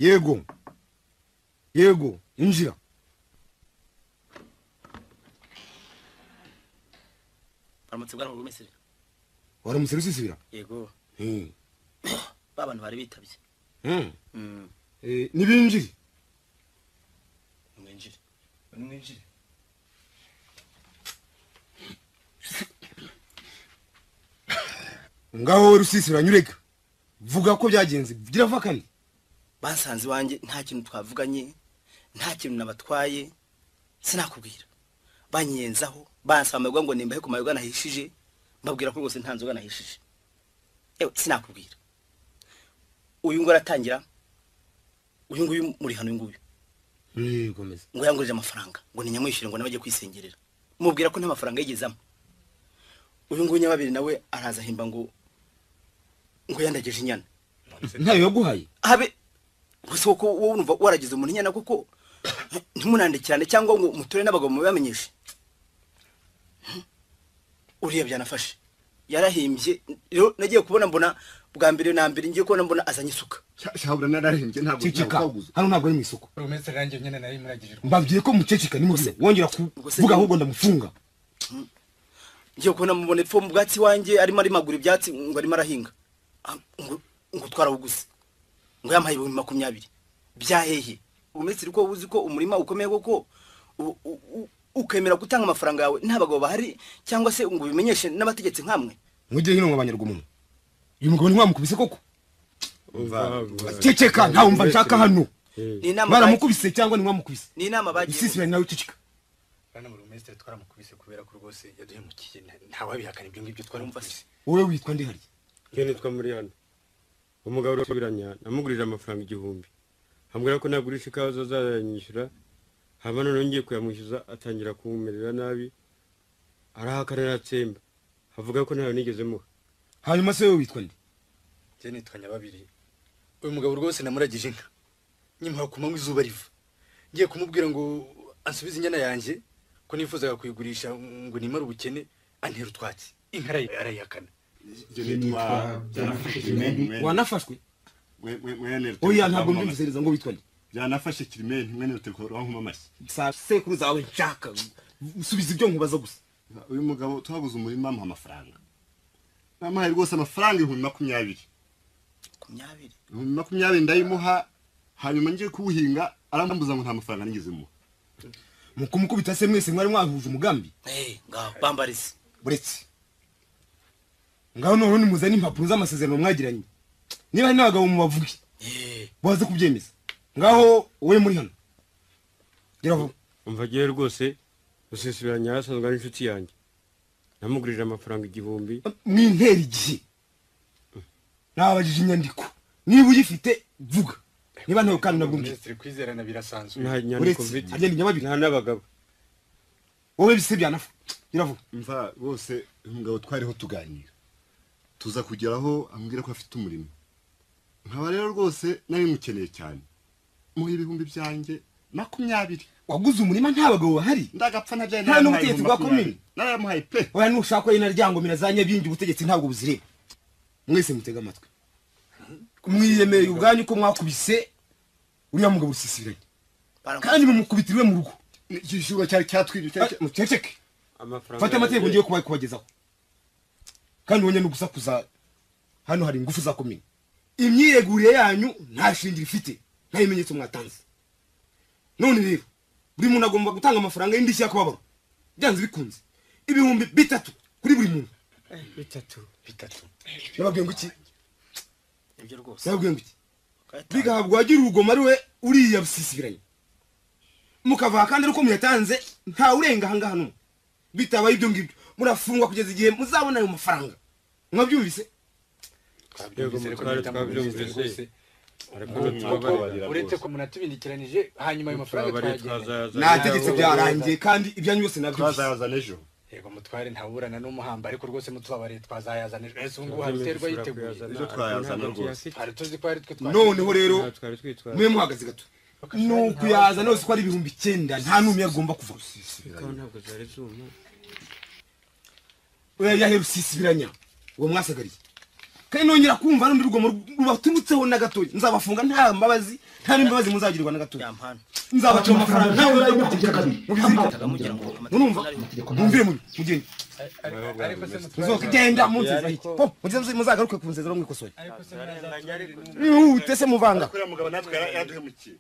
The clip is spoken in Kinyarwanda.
Yego. Yego, injira. Aramutse bwana burugumesitiri. Waramutse Rusisibira? Yego. Ba bantu bari bitabye. Nibinjire. Mwinjire. Mwinjire. Ngaho Rusisibira nyureka. Vuga ko byagenze. Gira vuga kandi. Basanze wanjye nta kintu twavuganye, nta kintu nabatwaye, sinakubwira. Banyenzaho, bansaba amayoga ngo nimbahe ku mayoga nahishije, mbabwira ko rwose nta nzoga nahishije. Ewe sinakubwira. Uyu ngo aratangira, uyu nguyu muri hano uyu nguyu. Komeza. Ngo yangurije amafaranga, ngo ninyamwishyure ngo nabaje kwisengerera. Mubwira ko nta mafaranga yigezamo. Uyu nguyu nyababiri nawe araza ahimba ngo yandageje inyana. Ntayo yaguhaye? Habe gusa ko wowe urumva waragize umuntu inyana kuko ntimunandikirane cyangwa ngo muture n'abagabo mubamenyeshe. Uriya byanafashe. Yarahimbye, rero nagiye kubona mbona bwa mbere na mbere ngiye kubona mbona azanye isuka. Shahabura narahimbye ntabwo ntabwo. Hano ntabwo ari mu isoko. Burugumesitiri nanjye nyene nari muragije. Mbabwiye ko muceceka nimubise wongera kuvuga ahubwo ndamufunga. Ngiye kubona mubone pfo mu bwatsi wanjye arimo arimagura ibyatsi ngo arimo arahinga. Ngo twarawuguze. Ngo yampaye 20,000. Byahehe. Burugumesitiri ko uzi ko umurima ukomeye koko ukemera gutanga amafaranga yawe nta bagabo bahari cyangwa se ngo bimenyeshe n'abategetsi nkamwe. Mujye hino mwabanyarwumuntu. Uyu mugabo ntimwamukubise koko? Ceceka nta wumva nshaka hano. Baramukubise cyangwa ntimwamukubise? Ni inama bagiye. Isisibira nawe ceceka. Bana burugumesitiri twaramukubise kubera ko rwose yaduhemukiye nta wabihakana ibyo ngibyo twaramukubise. Wowe witwa ndi harya? Njye nitwa muri hano. Umugabo urasubiranya namugurije amafaranga 1000. Ambwira ko nagurisha ikawa azazanyishyura. Haba none ngiye kuyamwishyuza atangira kumumerera nabi, arahakana aratsemba, avuga ko ntayo nigeze muha. Hanyuma se wowe witwa nde? Njye nitwa Nyababiri. Uyu mugabo rwose namuragije inka, nyimuha ku manywa izuba riva. Ngiye kumubwira ngo ansubize inyana yanjye ko nifuzaga kuyigurisha ngo nimare ubukene, antera utwatsi. Inka arayihakana. Njye nitwa Byanafashe Kirimenti. Wanafashwe? Oya ntabwo mbyumvise ngo witwa nde? Byanafashe Kirimenti mwene Rutereko rwankoma amashyi. Sa sekuru zawe nshaka usubiza ibyo nkubaza gusa. Uyu mugabo twaguze umurima amuha amafaranga. Namuhaye rwose amafaranga 20,000. 20? 20,000 ndayimuha, hanyuma ngiye kuwuhinga arambuza ngo nta mafaranga nigeze muha. Mukumukubita se mwese mwari mwahuje umugambi? Ngaho bambarize. Buretse. Ngaho none nimuzane impapuro z'amasezerano mwagiranye. Niba hari n'abagabo mubavuge. Baze kubyemeza. Ngaho wowe muri hano. Gira vuba. Umva giye rwose Rusisibiranya asanzwe ari inshuti yanjye. Namugurije amafaranga 1000. Mwintera igihe. Nababajije inyandiko. Niba uyifite vuga. Niba ntayo kandi nabwo Minisitiri kwizerana birasanzwe. Nta nyandiko mfite. Agenda Nyababiri. Nta n'abagabo. Wowe bise byanafa. Gira vuba. Umva rwose umugabo twariho tuganira. Tuza kugeraho ambwira ko afite umurimo. Nkaba rero rwose nari mukeneye cyane. Muha 20,000 byanjye. Waguze umurima nta bagabo bahari? Ndagapfa ntabyaye nta n'ubutegetsi bwa komini. Naramuhaye pe. Oya nushaka ko inaryangomira za Nyabingi ubutegetsi ntabwo buzireba. Mwese mutega amatwi. Mwiyemereye ubwanyu ko mwakubise uriya mugabo Rusisibiranya. Kandi mumukubitiriwe mu rugo. Igishuba cyari cyatwibye cyari muceceke. Amafaranga. Fata amategeko ngiye kubagezaho. Kandi wonye no gusakuza hano hari ingufu za komini. Imyiregurire yanyu nta shingiro ifite. Nta bimenyetso mwatanze. None rero buri muntu agomba gutanga amafaranga y'indishyi y'akababaro. Byanze bikunze 3,000 kuri buri muntu. 3. Nababwiye ngo iki? Ibyo rwose. Nababwiye ngo iki? Bigahabwa wagira urugoma ari we uriya Rusisibiranya. Mukava kandi ari uko muyatanze nta urenga aha ngaha n'umwe. Bitabaye ibyo ngibyo murafungwa kugeza igihe muzabona ayo mafaranga. Mwabyumvise? Twabyumvise. Uretse ko munatubindikiranije hanyuma ayo mafaranga twagenda. Nategetse byarangiye kandi ibyanyu byose nabyumvise. Twazayazana ejo. Yego mutware ntaburana n'umuhamba ariko rwose mutubabariye twazayazana ejo. Ese ubu ngubu hariterwa yiteguye. Ejo twayazana rwose. Hari tuzi ko ari twe twari. Noneho rero mwe muhagaze gato. Nuko yazana yose ko ari 9,000 nta numwe agomba kuva. Ntabwo zari zuma. Oya yahe Rusisibiranya uwo mwasagariye. Kandi nongera kumva n'undi rugomo rubaturutseho na gatoya, nzabafunga nta mbabazi, nta n'imbabazi muzagirwa na gatoya. Yampano. Nzabaca amafaranga ntawe Amategeko kabiri. Mugira ngo murumva Amategeko mwumvire muri mugende Ariko se mutware, muzogenda munsi iki po muze muzagaruke ku nzezero mwikosore ariko se mwazaturire mwihute se muvanga. Kuriya mugabo natwe yaraduhemukiye.